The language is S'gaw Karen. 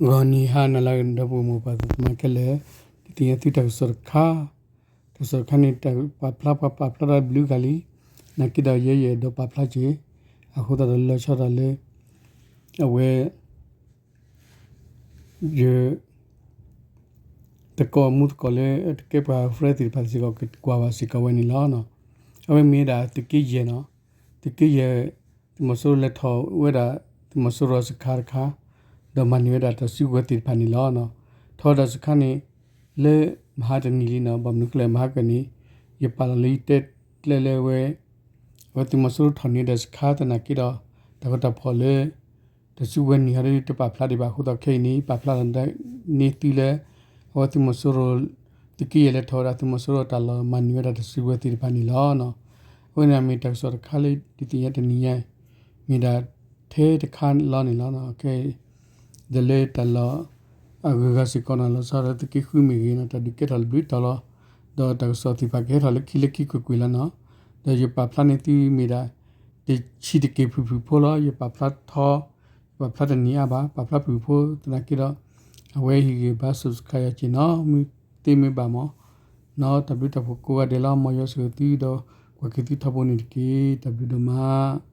ဂီၤနံၤဟါနၤလၢအဂ့ၤ ဒီပုၢ်ဝဲၢ်မိၢ်ပၢ်သ့ၣ်သမါခဲလၢာ်, ဒုးသ့ၣ်ညါသုတၢ်ကစီၣ်တခါ, တၢ်ကစီၣ်တခါန့ၣ် တၢ်ပာ်ဖျါပှၤပာ်ဖျါထီၣ်ဘျုးဂၤလံ, နာ်က့ဒီးယဲယအဲၣ်ဒိးပာ်ဖျါက့ၤ, အဃိသတးဒီးလၢဆီဒၣ်တၢ်လၢ အဝဲ ယ သကိးမူသကိးလၢ တကဲပှၤဖရဲသ့ၣ်တဖၣ်စ့ၢ်ကီး ကကွၢ်ဘၣ်စ့ၢ်ကီးဝဲန့ၣ်လီၤ. အဝဲမ့ၢ်ဝဲဒၣ်သုးက့ယဲၢ်နီၤ, သုးက့ယဲၢ် သုးမီၤစိရိၤလဲၤထီၣ်ဝဲဒၣ် သုးမီၤစိရိၤစခါတခါ, ဒီးမၤန့ၢ်ဝဲဒၣ်တၢ်စုကဝဲၤသ့ၣ်တဖၣ်န့ၣ်လီၤ. ထီၣ်ဝဲဒၣ်စခါန့ၣ် လၢမဟါတနံၤလံနီၤ, ဘၣ်မနုၤဃိလဲၣ် မဟါကၢန့ၣ် ယပာ်လီၤလၢယတဲကျဲလၢဝဲ အဝဲသုးမီၤစိရိၤထီၣ်န့ၢ်တၢ်စခါသနာ်က့ဒီး တၢ်ဂီၤတၢ်ဖီၣ်လၢ တၢ်စုကဝဲၤနံၤဟီဒ်တပာ်ဖျါဒံးဘၣ်အဃိသတးခဲအံၤန့ၣ် ပာ်ဖျါလီၤန့ၢ်သုလၢ အဝဲသုးမီၤစိရိၤ သုးက့ယဲၢ်လဲၤထီၣ်ဝဲဒၣ်သုးမီၤစိရိၤတၢ်လီၢ်မၤန့ၢ်ဝဲဒၣ်တၢ်စုကဝဲၤသ့ၣ်တဖၣ်န့ၣ်လီၤ. အဝဲန့ၣ်မ့ၢ်တၢ်ကစီၣ်တခါလၢဒုးသ့ၣ်ညါတနံၤညါ မ့ၢ်ဒၣ်ထဲတခါလီၤန့ၣ်လီၤ. ခဲအံၤ ဒီးလၢတၢ်လီၢ်အဂုၤအဂၤစ့ၢ်ကီးနီၤ လီၤဆီဒၣ်သုးက့ဃုမ့ၢ်ဂ့ၤနီၤ တၢ်ဒုးကဲထီၣ်လၢဘျုးတီၤလီၤ. ဒီးတၢ်ကစီၣ်သ့ၣ်တဖၣ်ကဟဲထီၣ်လၢခံလၢခံကွ့ၢ်ကွ့ၢ်လီၤနီၤ. ဒီးယပာ်ဖျါန့ၢ်သုမ့ၢ်ဒၣ် တဆံးတက့ၢ်ဖုၣ်ဖုၣ်ဖိလီၤ. ယပာ်ဖျါထီ ယပာ်ဖျါတနံၤအါဘၣ် ပာ်ဖျါဖုၣ်ဖုၣ်ဖိသနာ်က့ဒီး အဝဲဟ့ၣ်ဂံၢ်ဘါ subscribe ယၤက့ၤနီၤ မ့ၢ်သ့မ့ၢ်ဘၣ်မး နီၤ တၢ်ဘျုးတၢ်ဖှိၣ်ကိးဂၤဒဲးလီၤ. မ်ယွၤဆိၣ်ဂ့ၤသုဒီး ကွၢ်က့ၤသုထီဘိန့ၣ်တက့ၢ်. တၢ်ဘျုးဒိၣ်မး.